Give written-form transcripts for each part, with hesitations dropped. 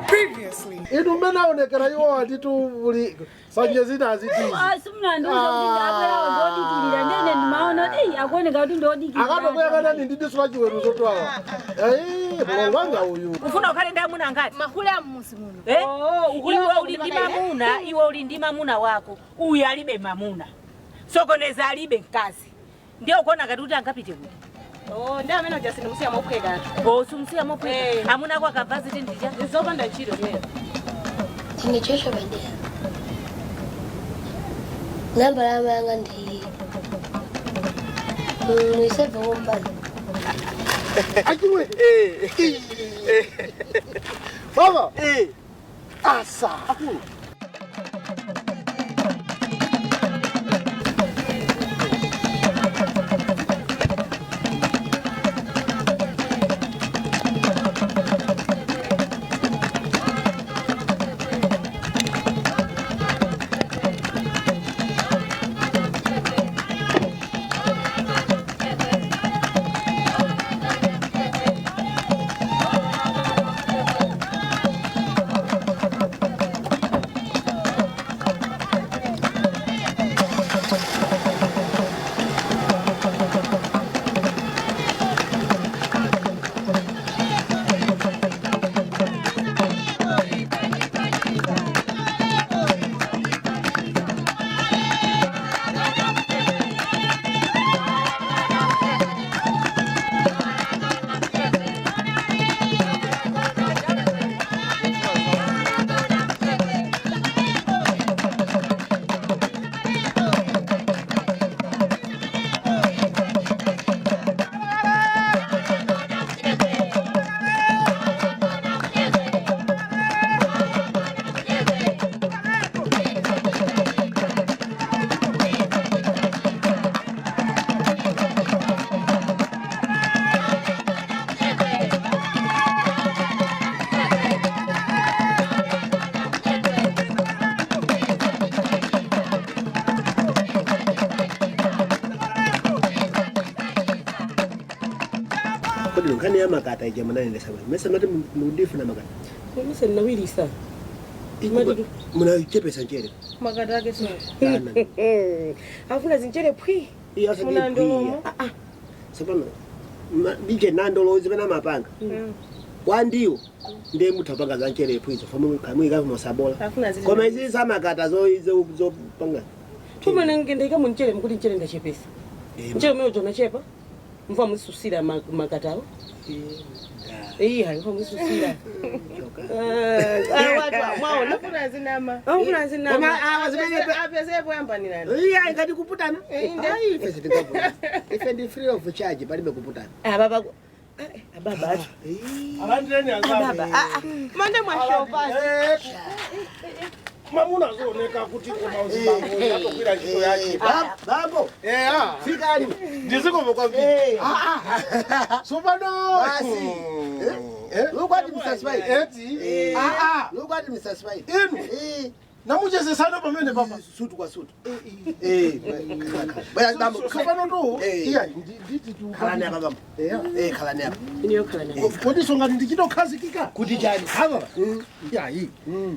Previously. Inu mmene aonekera iwo atitu muli sanje zina azitizi. Simunandiuza kuti abwerawo ndodikirira, ndene ndimaona kuti "Ei, akuoneka kuti ndodikirira." Akatokuyang'anani ndi diso la chiweruzo twawa. Ei, mulongo wanga uyu. Ufuna ukhale ndi amuna angati? Mahule amusi muno. Eh? Iwe uli ndi mamuna, iwe uli ndi mamuna wako. Uyu alibe mamuna, sokoneza alibe mkazi, ndiye ukuona ngati kuti angapite kuti? Oh, ndi amene uja sindimusiya mophwekatu. Oh, sumsiya mophweka. Amuna ako akabva ziti ndija Zopanda ntchito zimene. Ine Joshua Badea. Namba la yanga ndi 7 wombali. Achiwe. Baba. Asa. Akulu. Kodi nkhani ya makata ija munayendesa bwanji? Mese mati mudifuna makata. Mise ndinawirisa. Munachepesa nchere. Makata ake so. Kana. Afuna zinchere phwi. Iya, osati Munandolomo. phwi. Ah, ah. Tsopano dije nandolo zimene amapanga kwandiwo ndiye muthu apanga za nchere phwizo famuyikapo mosabola. Afuna zizi. Koma izi zamakata zopanga. Koma ndikaika munchere mkuti nchere ndachepesa. Mchere umene uja unachepa. Mva muzisusira makatawo. Iya, mva muzisusira. Ah, mwaona? Afuna zinama. Afuna zinama. Koma awa zimene Apezepo yambanirana. Iya, ingati kuputana. Ayi, ife sitingaputana. Ife ndi free of charge, palibe kuputana. Ababa. Ababa atu. Alandireni anzanga. Mande mwashopa. Mamuna azooneka kuti koma uzibambo atogwira ntchito yake. Bambo, Eya. fikani. Ndizikomo kwambiri. Tsopano. Basi. Look at Mr. Smile. Eti. Ah ah. Look at Mr. Smile. Inu. Namuchezesana pamene papa. Sutu kwa sutu. Eh. Bwana bambo. Tsopano tu. Iya, nditi tu. Khalani apa bambo. Eya. Eh, khalani apa. Iniyo khalani apa. Kodi songani ndichitokhazikika. Kuti chani? Hava. Iyayi.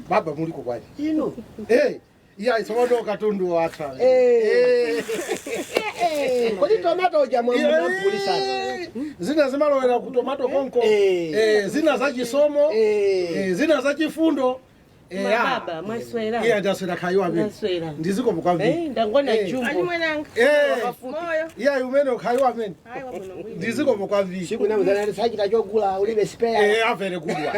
Baba muliko kwani? Ino. Eh. Iyayi, tsopano katundu watha. Kodi tomato uja mwamugulisa? Zina zimalowera ku tomato konko. Eh. Eh, zina za chisomo. Eh. Eh, zina za chifundo. Eh, ah. Mababa mwaswera. Iya, ndaswera khayo amene. Ndaswera. Ndizikomo kwambiri. Eh, ndangona jumbo. Achimwenanga. Eh. Moyo. Iyayi, umene ukhayo amene. Hayi wabwino bwino. Ndizikomo kwambiri. Siku namuzana sachita chogula ulibe spare. Eh, avere kudwa.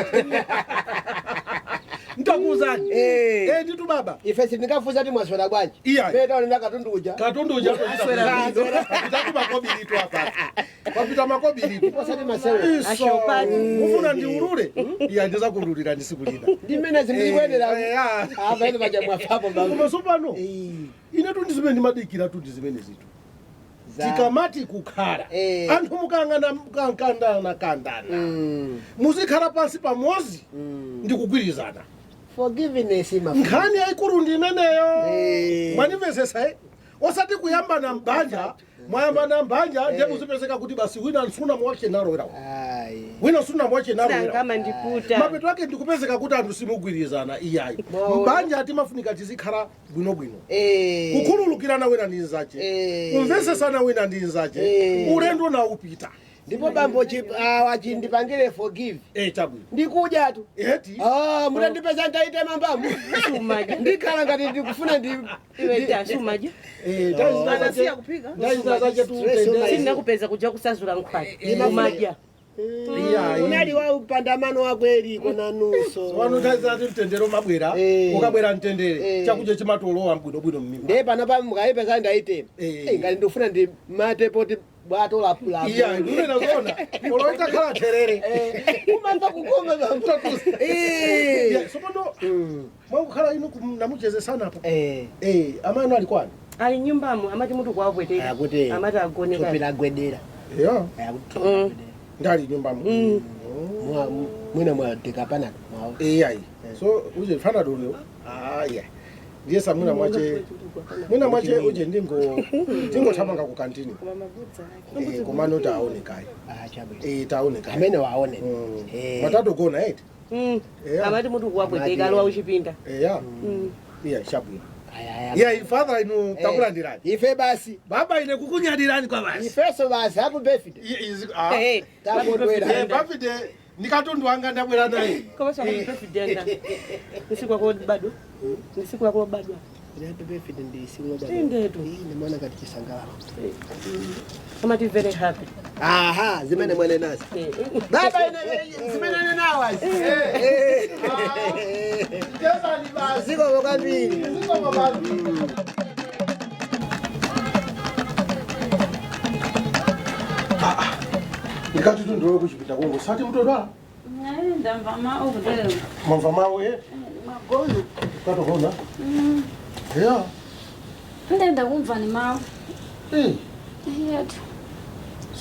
Ntakuuzani. Eh. Eh, nditu baba. Ife sindingafuza ti mwaswera bwanji. Iya. Peta ulina katundu uja. Katundu uja tapita makobilitu apa. Kwapita makobilitu. Posati masewe. Iso. Ashopati. Mufuna ndiulule? Iya, ndizakuululira ndisikulira. Ndi mmene zindikuyenera. Eh, ah. Apa ene paja mwafapo bambo. Koma tsopano ine tu ndizimene ndimadikira tu ndizimene zitu. Tikamati kukhala Eh. anthu mukangana mukakandana kandana, muzikhala pansi pamodzi ndikugwirizana. Forgiveness ima. Nkhani yayikulu ndi imeneyo. Eh. Mwanimvesesa, eh? Osati kuyambana mbanja, mwayambana mbanja ndiye muzipezeka kuti basi wina nsuna mwache nalowerawo. Ayi. Wina nsuna mwache nalowerawo. Sangama ndiputa. Mapeto ake ndikupezeka kuti anthu simugwirizana iyayi. Mbanja timafunika tizikhala bwinobwino. Kukhululukirana wina ndi nzache. Kumvesesana wina ndi nzache. Ulendo na upita. Ndipo bambo achindipangire forgive. Chabwino. Ndikudya tu. Eti. Ah, mutandipeza ndaite mambamu. Sumadya. Ndikhala ngati ndikufuna ndi Iwe tasumadya. Anasiya kuphika? Ndaizina zache tu Stress mtendere. umayi. Sindinakupeza kuja kusazula nkhwani. Umadya. Iyayi. Unali wa upandamano wakweli kona nuso. Wanu nthawi mtendere umabwera, ukabwera mtendere, chakudya chimatolowa bwinobwino mmimba. Ndiye pano mukayipeza ndaitema. Ngati ndikufuna ndi mate poti bwato la la. Iya, ndinena zona. Oloita khala therere. Umamva kukoma bambo. Yeah, so pano mwakukhala inu namuchezesana apo. Amano ali kwani? Ali nyumbamo amati mutu kwapweteka. Akuti Amati agone thupi kale. lagwedera. Yeah. Akuti thupi lagwedera. Ndali nyumbamo. Mwina mwadeka panado. Iyayi. So uje fana dolo. Ah, yeah. Ndiye sa mwina mwache. Mwina mwache uje ndingo ndingothamanga ku kantini. Komano taone kai. Ah, chabwino. Taone kai. Amene waone. Matatu gona eti. Amati mutu kwapweteka alowa uchipinda. Yeah. Iya, chabwino. Yeah, father inu takulandirani. Ife basi. Baba ine kukunyadirani kwa basi. Ifeso basi happy birthday. Takondwera. Birthday ndikatundu wanga ndabwera naye. Koma sa birthday nda. Nisiku yako bado. Nisiku yako bado. Happy birthday ndi siku lobadwa. Indetu. Ndimona ngati chisangalalo. Amati very happy. Aha, zimene mwene nazi. Baba ine zimene nenawa. Ziko kwambiri. Ziko kwambiri. Ndikati tundiwe kuchipinda kongo sati mutodwala. Ndamva mawu kutero. Mamva mawu eh? Magona. Katogona. Yeah. Ndenda kumva ni mawu. Yetu.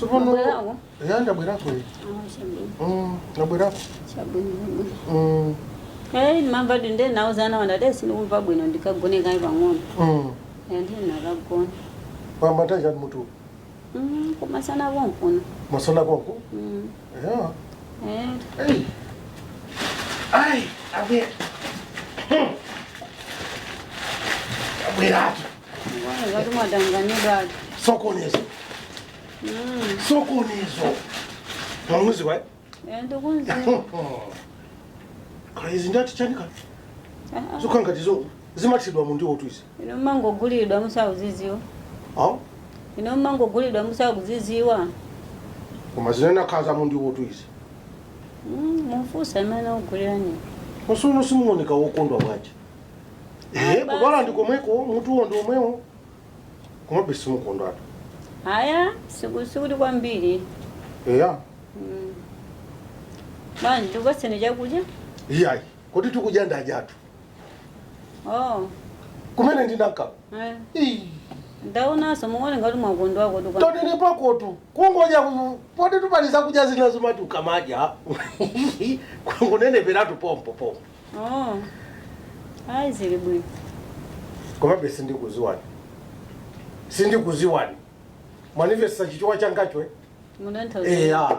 So pano. Mwabwerako? Yeah, ndabwerako eh. Ah, chabwino. Ndabwerako. Chabwino. Ndimamva ndi ndauzana wanda sindikumva bwino ndikagone kayi pang'ono. Ndiye ndakagona. Pamba tanjani mutu. Kumasana konkuno. Masana konko? Yeah. Hey. Ai, abwera. Abweratu. Ngati mwadanganidwa. Sokonezo. Sokonezo. Mwamuzi wa? Ndikunzi. Kaya izi ndati chani kaya? Zokanga tizo zimathidwa mu ndiwo tu izi. Ino mangogulidwa musauziziwa. Ah? Ino mangogulidwa musauziziwa. Koma zinena khaza mu ndiwo tu izi. Mufusa imene ugulirani. Musuno simuoneka wokondwa bwanji. Kudwala ndi komweko, mutuwo ndi omwewo. Komabe simukondwatu. Haya, sikuti kwambiri. Eya. Bwanji ndikupatseni chakudya? Iyayi, kuti tikudya ndadyatu. Oh. Kumene ndinaka. Ndaonanso muone ngati mwakondwako tu. Tonene pakotu kungoja poti tupaliza kudya zina zimati ukamadya kungoneneperatu pompo pompo. Oh. Ayi zili bwino. Komabe sindikuziwani. Sindikuziwani. Mwanivesa chichwa changacho eh? Munanthauza. Eya.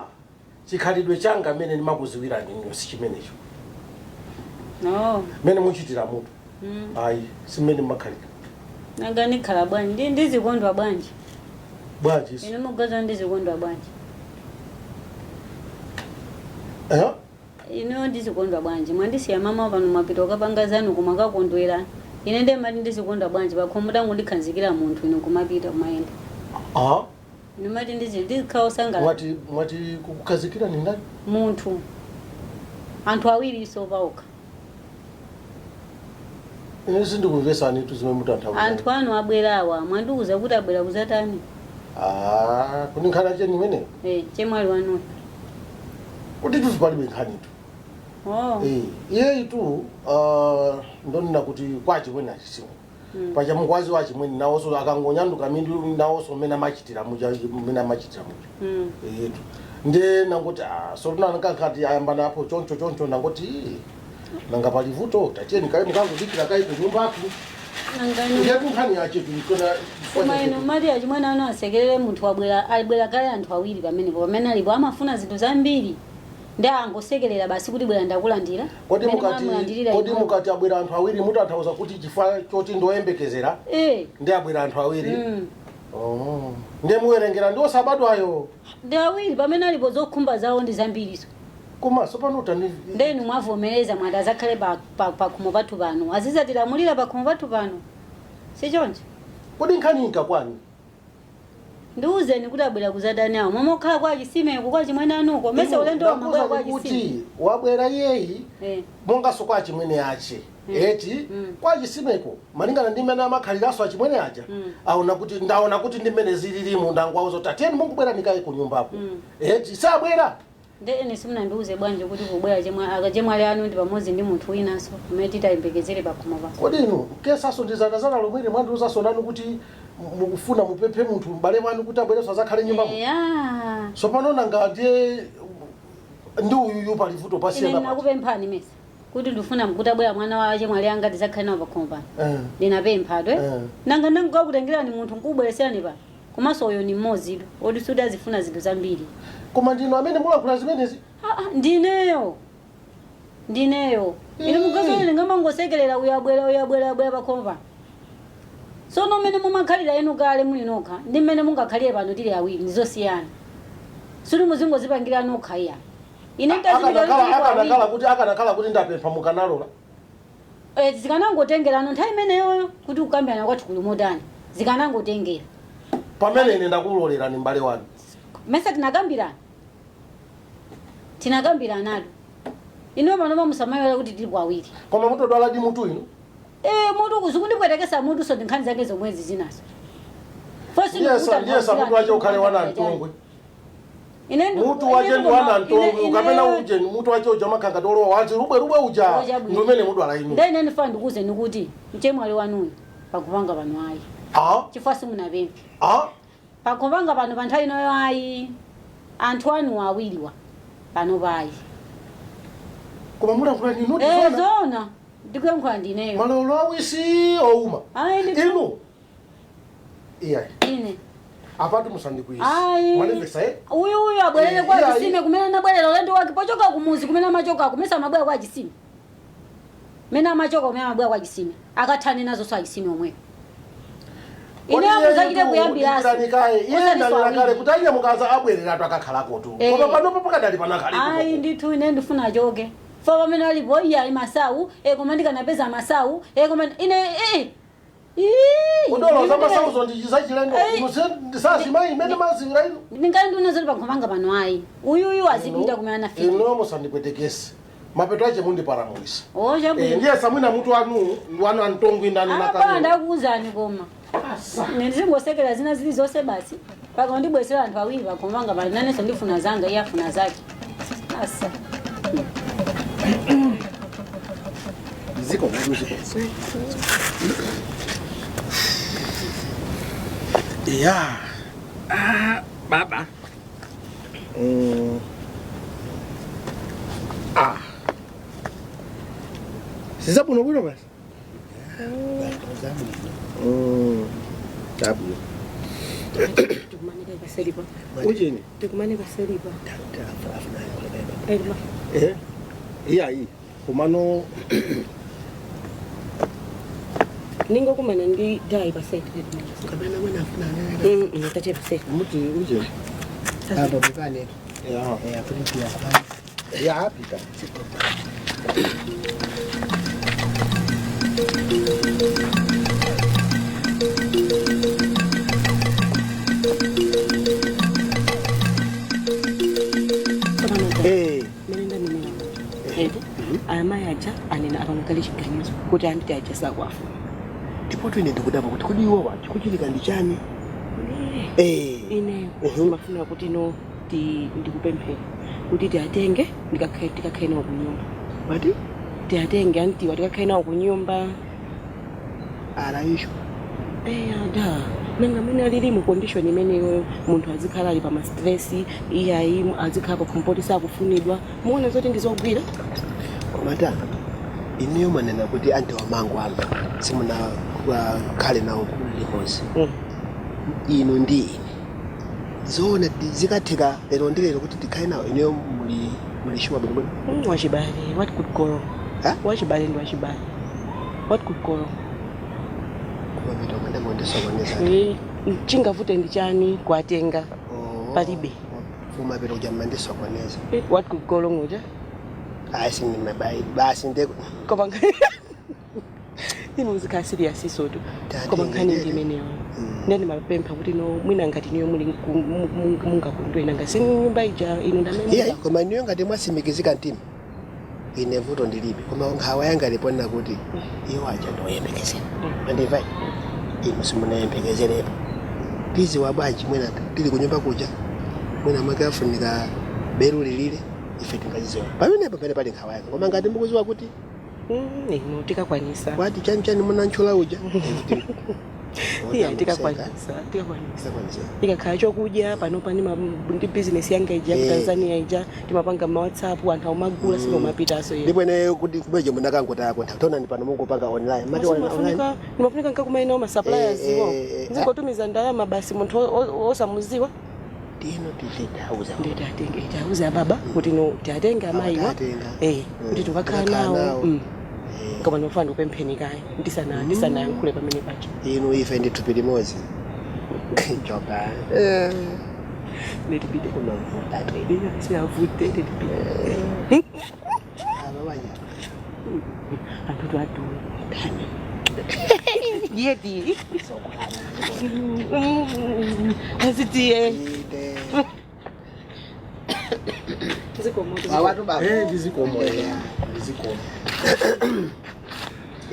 Chikhalidwe changa mene ndimakuziwirani inu si chimenecho. Oh. Mene muchitira mutu. Ayi, simene mmakhalira. Nanga ndikhala bwanji ndizikondwa bwanji. Bwanji iso. Inu mugaza ndizikondwa bwanji. Inu ndizikondwa bwanji. Mwandisiya mama pano mwapita ukapanga zanu koma kakondwera. Ine ndiye mati ndizikondwa bwanji pakhomo tangu ndikhanzikira munthu inu kumapita kumayenda. Ah? Inu mati ndizikhala osangalala. Mwati kukhazikira ni ndani? Munthu. Anthu awiri iso paokha. Ine sindikumvesani tu zimene mutanthauza. Anthu anu abwerawa mwandiuza kuti abwera kuzatani. Ah, kuni nkhani cheni imene? Chemwali wanu. Kuti tuzi palibe nkhanitu. Oh. Iyeyi tu ndonena kuti kwa chimwene achisimu. Pacha mukwazi wa chimwene nawonso akangonyanduka mindu nawonso mmene amachitira muja mmene amachitira muja. Yetu. Ndiye nangoti so tunankakhati ayambana apo choncho choncho nangoti nanga pali vuto tacheni kayi mukangudikira kayi kunyumba atu. Nangani. Ndiye nkhani yache tuikona. Koma inu mati achimwene anu asekerere munthu wabwera, abwera kale anthu awiri pamenepo, pamene alipo amafuna zinthu zambiri, ndi angosekerera basi kuti bwera ndakulandira. Kodi Mmene mukati mwamulandirira kodi inu. mukati abwera anthu awiri, mutanthauza kuti chifukwa choti ndoyembekezera ndi abwera anthu awiri? Oh. Ndiye muwerengera ndi osabadwayo? Ndi awiri pamene alipo, zokhumba zawo ndi zambiriso. Koma sopano utani? Ndenu mwavomereza, mwati azakhale pakhomo pathu pano, azizatilamulira pakhomo pathu pano, sichoncho? Kodi nkhani inkakwani? Ndiwuzeni kuti abwera kuzadani awo, momwe okhala kwa chisimeko, kwa chimwene anuko mese ulendo wamabwera kwa Ndakuwuzani chisime. kuti wabwera iyeyi monganso kwa achimwene ache, eti? Kwa chisimeko, malingana ndi mmene amakhaliraso achimwene aja, aona kuti ndaona kuti ndi mmene zililimu, ndangwauza kuti atiyeni mungubwera nikaye ku nyumbako, eti? Sabwera. Nde ene simunandiuze bwanji kuti kubwera akachemwali anu ndi pamodzi ndi munthu winanso amene titayembekezere pakhomo pa? Kodi inu kesaso ndi zanazana lomwere mwandiuzaso nanu kuti mukufuna mupemphe munthu m'bale wanu kuti abwereso azakhale nyumbamo? Eya. Sopano nanga ndiye ndi uyuyu pali vuto Ine pasiyana pati? ndinakupemphani mesa kuti ndifuna kuti abwera mwana wa achemwali anga, tizakhale nawo pakhomo pano? Ndinapemphadwe. Nanga ndangakakutengerani munthu nkubwereserani pano, komanso uyo ni mmodzi odi suti azifuna zinthu zambiri. Koma ndinu amene mulankhula zimenezi? Ah, ah, ndineyo, ndineyo. Ine mukazonene ngamangosekerera, uyo abwera, uyo abwera, abwera pakhomo pano. Tsono mmene mumakhalira inu kale muli nokha ndi mmene mungakhalire pano tili awiri ndizosiyana. Suti muzingozipangira nokha, iya. Ine ntazindikira kuti tili Akanakhala awiri. kuti akanakhala kuti ndapempha, mukanalola? Eh, zikanangotengerano nthawi imeneyoyo kuti kukambirana kwathu kuli motani, zikanangotengera. Pamene ine ndakulolerani m'bale wanu. Mesa tinakambirana, tinakambirana. Ino pano pamusamayora kuti tili awiri. Koma mutodwala di mutu inu. Eh, mutu zikundipwetekesa mutu, so ndi nkhani zake zomwezi zinazo. Ndiyesa mutu wache ukhale wana mtongwe. Mutu wache ndi wana mtongwe kapena uje mutu wache uja makhanga tolowa wachi rubwe rubwe uja ndi umene mudwala inu. Ndene ndifuna ndikuwuzeni kuti mchemwali wanuyu pakupanga pano ayi, chifukwa simunapemphe. Pakupanga pano pa nthawi inoyo ayi, anthu anu awiriwa pano payi. Koma mulankhula ninu? Eh, zona, ndikuyankhula ndineyo. Malolo awisi ouma. Ayi, Inu iyayi. Ine. Apatu musandikwiyise. Ayi. Mwanimvesa, eh? Uyu uyu abwerere kwa Iyayi. chisime kumene anabwerera ulendo wake pochoka kumuzi, kumene amachoka, kumene amabwera kwa chisime, mene amachoka, kumene amabwera kwa chisime, akathane nazo so achisime omweyo. Ine muzachite kuyambiraso. Kaye iye ndalira kale kuti anyamukaza abwereratu akakhalako tu. Koma panopo pakadali Ayi. Panakhaliko. Ndithu ine ndifuna achoke fo pamene alipo iye ali masawu e, koma ndikanapeza masawu e, koma ine e. Kudolo za masauzo ndi zachilendo? Ndisasimayi imene mazira inu. Ndingali nduna zoti pankhomanga pano ayi, uyuyu azipita kumene anafika. Ino musandipwetekese, mapeto ache mundiparamulisa. O, chabwino. Ndiye samwina mutu wanu wanu antongwi ndani. Apa Nakale. ndakuwuzani, koma ndizingosekera zina zili zonse basi, paka ndibwesera anthu awiri pakhomanga pano, nanenso ndifuna zanga, iye afuna zake, asa. Ziko ziko. Ya. Ah, baba. Ah. Sizabwino bwino basi. Tabwino. Tikumanike paselipa. Uchini? Tikumane paselipa. Elma. Eh. Iyayi. Komano Ningokumana ndi dai paseli. Kapena mwina afuna Tache paseli. Muti uje. Apo pepane. Ya. Eh, afuna pia. Ya apita. Tsopano Eh. mene ndanenera ete, amayi aja anena apangakale chiganizo kuti anditi aja sakuafuna. Ndipo ine ndikudabwa kuti kodi iwowa chikuchitika ndi chani? Eh. Ineyo ndimafuna kuti no ndikupemphera kuti tiatenge ndikakhale nawo kunyumba. Mati? Tiatenge antiwa tikakhale nawo kunyumba. Alaisho. Eya da, nanga mene alili mu condition imeneyo, munthu azikhala ali pa ma stress, iyayi, azikhala pa khompoti sakufunidwa, muone zoti ndizogwira. Komata ineyo manena kuti anti wamangu amba simuna Tikakhale nawo limodzi inu ndi ine, zoona zikatheka lero ndi lero kuti tikhale nawo, ineyo muli sure bwinobwino? Wachibale, what could go wrong? Ha? Wachibale ndi wachibale, what could go wrong? Kumapita kumandangondisokoneza. Chingavute ndi chani kuatenga? Palibe. Kumapita kuja mmandisokoneza. What could go wrong uja? Ayi, sindimabayi basi nde. Koma inu muzikhala serious isotu. Tate, Koma nkhani ndete. ndi imeneyo. Ndani mapempha kuti no mwina ngati niyo muli mungakondwena ngasi nyumba ija inu ndamene. Iya, koma niyo ngati mwasimikizika mtima, ine vuto ndilibe, koma nkhawa yanga liponena kuti iwo aja ndoyembekezera, mandimva? Inu simunayembekezerepo, tiziwa bwanji? Mwina tili kunyumba kuja, mwina mwake afunika beru lilile, ife tingaziziwa pamenepo pamene pali nkhawa yanga. Koma ngati mukuziwa kuti Inu tikakwanisa. Kwati chani chani munantchula uja. Iya, tikakwanisa, tikakwanisa. Tikakwanisa. Ikakhala chokudya panopa ndi business yanga ija ku Tanzania ija, timapanga ma WhatsApp, anthu aumagula, sinomapitaso. Ndipo ineyo kuti kumeje munakangotayako nthawi, taonani pano mungopanga online, mati online. Nimafunika nkakumainawo ma suppliers wo. Nzingotumiza ndalama basi, munthu osamuziwa. Tino titauza. Ndi tiatenge, tiauze ababa kuti no tiatenge amayiwa. Atatenga. Kuti tikakhala Tikakhala nawo. nawo. Koma ndimafuna ndikupempheni kaye ndisanayankhule pamene pacha. Inu ife ndi thupi limodzi, njoka. Nditipite. Unavuta. Siyavute, nditipite. Aba wanya. Anthu tuadula yeti azitiye. Ite. Zikomo. Awatu baba. Ndizikomo, ndizikomo.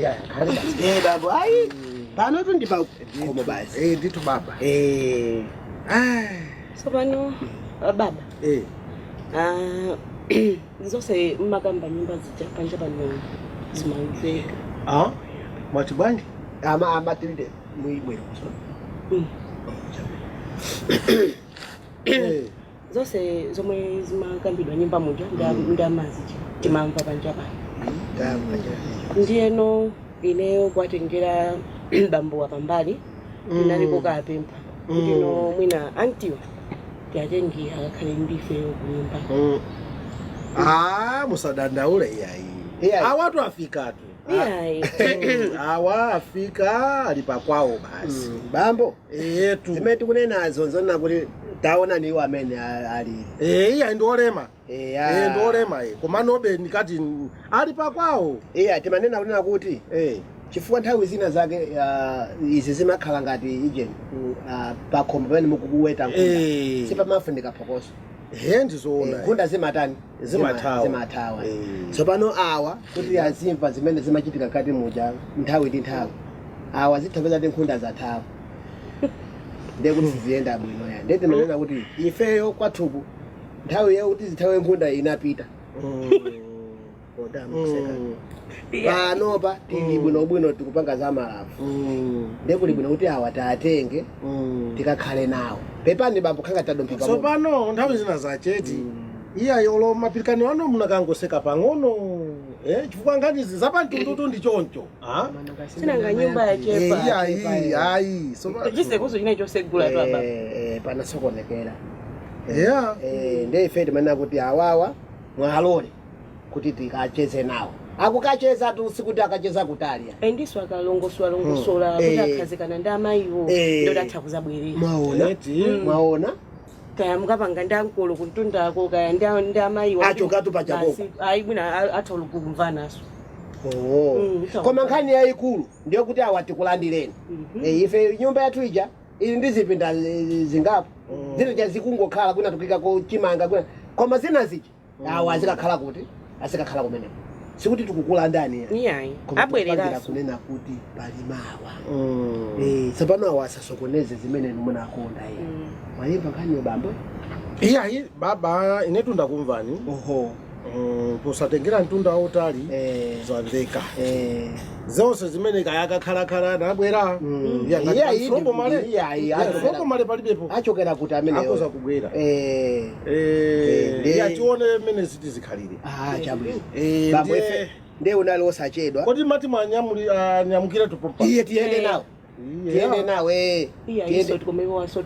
Ya, khale basi. Babo, ayi. Pano tu ndi pa khomo basi. Ndithu baba. Tsopano baba, ah, zonse mmakamba nyumba zija panja pano zimamveka. Ah, mwati bwanji? Ama tilide muibwero. Zonse zomwe zimakambidwa nyumba muja ndi amazija timamva panja pano. Ndiyeno ineyo kwatengera bambuwa pambali, ndinaliko kapempha kuti no mwina antiwa tiatenge akakhale ndifeyo kunyumba. Ah, musadandaule iyayi. Iyayi. Awatu afikatu. Iyayi. Awa afika, ali pakwawo basi. Bambo, Etu. zimene tikunenazo nzona kuti taona ni iwo amene ali. Iya, ndiolema. Ya. Ndiolema, koma nobe ndikati ali pakwawo. Iya, timanena kunena kuti chifukwa nthawi zina zake izi zimakhala ngati ije pakhomo pamene mukukuweta nkhunda, sipamafunika phokoso. He, ndizoona. Nkhunda zimatani? Zimathawa. Zimathawa. Tsopano awa kuti azimva zimene zimachitika kati muja nthawi ndi nthawi, awa zithapeza ti nkhunda zathawa, ndiye kuti ziziyenda bwino ya. Ndiye timanena kuti ifeyo kwathuku nthawi yakuti zithawe nkhunda inapita. Kodama kuseka. Panopa tili bwinobwino, tikupanga za malafu. Ndiye kuli bwino kuti awa taatenge, tikakhale nawo. Pepani bambo, khanga tadompha pamodzi. Tsopano nthawi zina zacheti iyayi, olo mapirikani wano munakangoseka pang'ono, chifukwa nkhanizi zapamtundutu ndi choncho. Ah? Sinanga nyumba yachepa. Iyayi, ayi. Chisekuzo chinayi chosegula tu ababa. Panasokonekera. Yeah. Ndiye ife timanena kuti awawa mwalole kuti tikacheze nawo. Akukacheza tu, sikuti akacheza kutali. Endiso akalongosola longosola kuti akhazikana ndi amayiwo, ndodatha kuzabwerera. Mwaona? Eti. Mwaona? Kaya mukapanga ndi ankolo kuntundako, kaya ndi amayiwo. Achokatu pachakoko. Basi, ayi, mwina atha kumvanaso. Oh. Koma nkhani yayikulu ndiyo kuti awa tikulandireni. Ife nyumba yathu ija ili ndi zipinda zingapo, zina zikungokhala kwina tukikako chimanga kwina, koma zina zija awa azikakhala kuti azikakhala kumeneko, sikuti tikukulandani ya. Iyayi. Koma tikupangira Abwereraso. kunena kuti pali mawa. Tsopano awa asasokoneze zimene munakonda iye. Mwayimva nkhaniyo bambo? Iyayi baba, inetu ndakumvani. Oho. Posatengera mtunda wautali, zamveka zonse zimene kayakakhalakhala nabwera. Iya, iya, iya, Male palibepo. Achokera kuti ameneyo? Akoza kubwera. Iya, tione mmene ziti zikhalire. Ah, chabwino. Bambo, Ndiye ife Ndiye unali osachedwa. Kodi mati mwanyamuli anyamukire tupompa? Iye tiyende nawo. Tiyende nawo eh. Iya Tiyende. iso tikomewaso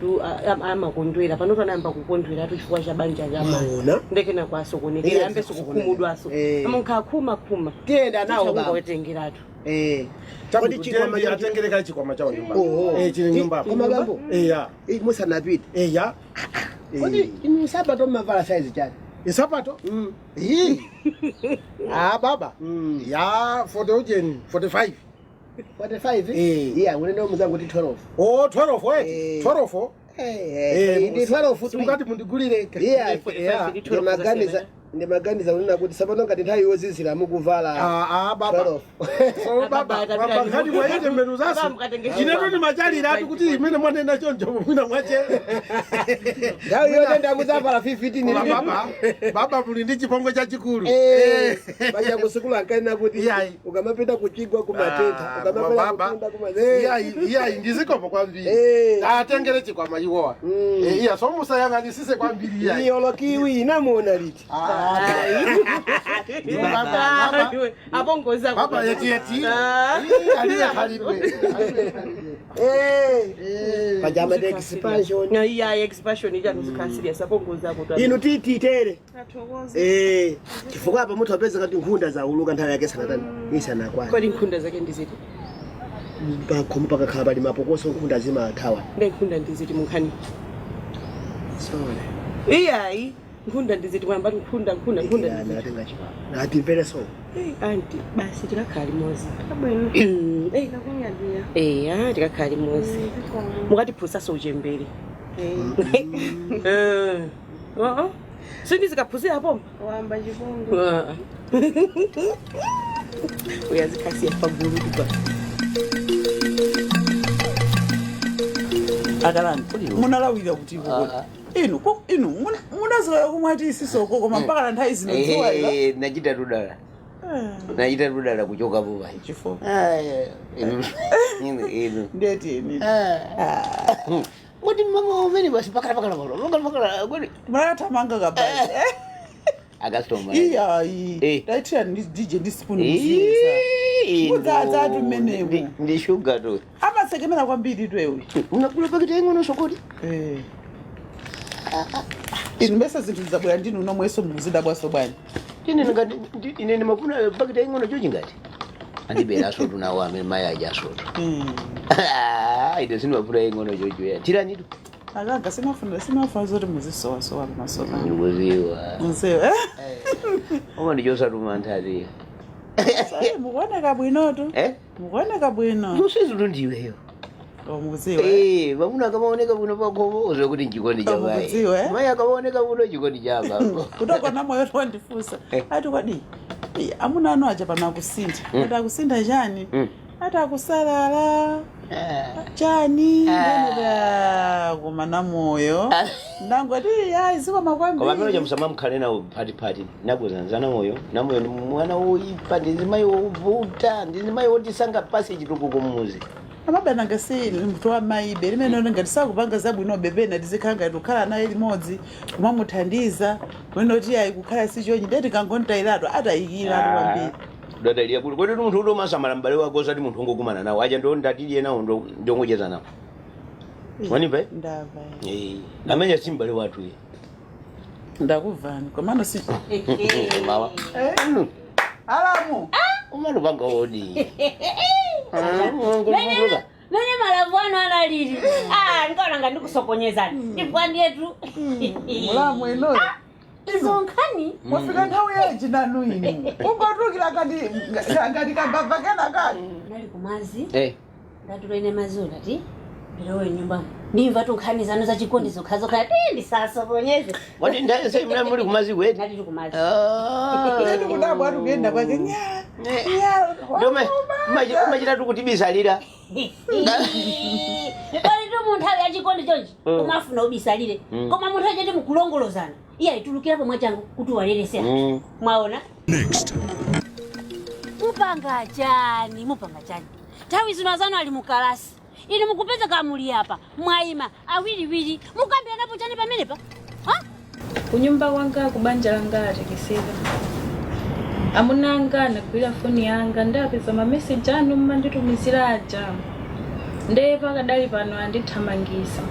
amakondwera pano tanayamba kukondwera tu chifukwa cha banja lama Maona? ndekena kwasokonekera Iya, ambe sikukhumudwaso Eh. amunkhakhuma Tiyenda nawo baba. kungowetengeratu Eh. Kodi chikwama cha atengereka chikwama chawo nyumba. Oho. Eh, chili nyumba. Koma bambo. Eya. Eh, musanapite. Eya. Kodi inu sapato mmavala size chani? Isapato? Ii. Ah, baba. Ya 40 ujeni, 45. 45? Eh. Iya, unene muzangu kuti 12. Oh, 12 wait. Eh. 12. Eh, ndi 12 tu. Mukati mundigulire. Iya, Iya. ndimaganiza ndimaganiza unena kuti sapano ngati nthawi yozizira mukuvala Ah, ah, baba. 12. So baba, baba ngati mwaite mberu zaso. Ineto ndimachalira atu kuti imene mwanena choncho mwina mwache. Nthawi yotenda muzavala 15. Koma baba, baba muli ndi chipongwe chachikulu. Eh, baja kusukulu ankanena kuti Iyayi. ukamapita kuchigwa kumatentha, Ah, ukamapita baba. kutunda kuma Iyayi, iyayi ndizikopo kwambiri. Eh. Atengere chikwama iwowa. Eh, iya so musayang'anisise kwambiri iyayi. Iyolo kiwi inamuona liti. Baba, baba. apongoza Baba yeti yeti. Aliye khalidwe. Eh. Pajama de expansion. iya expansion ichanu serious apongoza kuti Inu tititere. Eh, chifukwa apa munthu apeza kati nkhunda zauluka nthawi yake sanatani isanakwana. kodi nkhunda zake ndiziti Pakhomo pakakhala pali mapokoso nkhunda zimathawa. nde nkhunda ndiziti munkhani Sorry. iyayi nkhunda ndiziti mwamba nkhunda nkhunda nkhunda ndiziti Natenga chikwama. Natimvere so. Eh, anti basi tikakhala limodzi Eh, eya tikakhala limodzi mukatiphunzitsanso uchembere Eh, oo sindizikaphunzira pomba Wamba chipongwe. Ah. Uyazikhasiya pagulu kuba Akalani munalawira kuti ikukoti inu inu munazoya kumwe ati isisoko koma mpaka na nthawi zino dzuwa ila Eh, nachita tudala nachita tudala kuchokapo pai chifukwa inu inu ndeti eni kuti mama umene basi pakala pakala pakala pakala pakala munakathamanga kabasi akasitoma iyayi Eh. taitira ndi dj ndi spoon muziyeza Mudzadza mmenemo. ndi shuga tu amasekemera kwambiri twewe unakula pakiti ing'ono sokoti inu mbese zinthu zabwera ndinu nomweso muzidabwaso bwanji ine ngati ine ndimafuna pakiti ing'ono chochi ngati andibera sotu nawo amene mayi aja sotu ine sindimafuna ing'ono chocho ya tiranitu akanga simafuna simafuna zoti muzisowasowa pamasoka ndikuziwa muziwe oma ndichosatuma nthati mukuoneka bwinotu eh mukuoneka bwino lusizutu ndiweyo Oh, muziwe Eh, vamuna akamaoneka bwino pakomo uziwe kuti nchikondi cha mayi Mukudziwa, eh? mayi akamaoneka bwino chikondi cha baba kutokona moyo wandifunsa Eh. ati kwadi "Eh, amuna anu aja pano akusintha ati akusintha chani ati akusalala chani ndeneta koma namoyo ndangoti ayi zikoma koma amene kwambiri chamusama mkhale nawo phatipati nabwezanza namoyo namoyo ndi mwana woipa ndi zimayi wovuta ndi zimayi wotisanga pasi chitukuko mmuzi amabananga si mntu wa maibe limene ngati sakupanga zabwinobe pena tizikhala ngati kukhala naye limodzi kumamuthandiza mwene ayi kukhala sichonyi ndeti kangontayiratu atayikiratu kwambiri dadaliya kuti kodi munthu uti umasamala m'bale wako osati munthu ungokumana nawo aja ndo ndatiliye nawo ndongocheza nawo wanimva eh? ndava Eh, amene si m'bale wathu iye ndakuvani komano si mawa alamu umalupanga wodi Mene malavu ano analili. Ah, ndikaona ndikusokonyezani. Chifukwa ndiyetu. mulamu inoyo Izo nkhani. mwafika nthawi yanji nanu inu ungotukira ngati ngati kambava kena kani Nali kumazi. Eh. Ndatula ine mazi ndati ndilowe nyumbamo. Ndimva tu nkhani zanu zachikondi zokha zokha. Eh, ndisasokonyeze. Wati ndaye mna muli kumazi kweti Ndati kumazi. eni kudabwa ati kuyenda kwake nya nya ndome umachitatu kutibisalira Kodi tu munthu ali achikondi chonchi Mm. umafuna ubisalire Mm. koma munthu achati mukulongolozana iye ayitulukira pomwe changu kuti walelese Mm. mwaona mupanga chani mupanga chani nthawi zino azanu ali mukalasi inu mukupeza kamuli apa mwayima awiriwiri mukambiranapo chani pamenepa Kunyumba kwanga kubanja langa atekeseka. Amuna anga anagwira foni yanga, ndapeza mameseji anu mmanditumizira aja. Ndiye pakadali pano andithamangisa.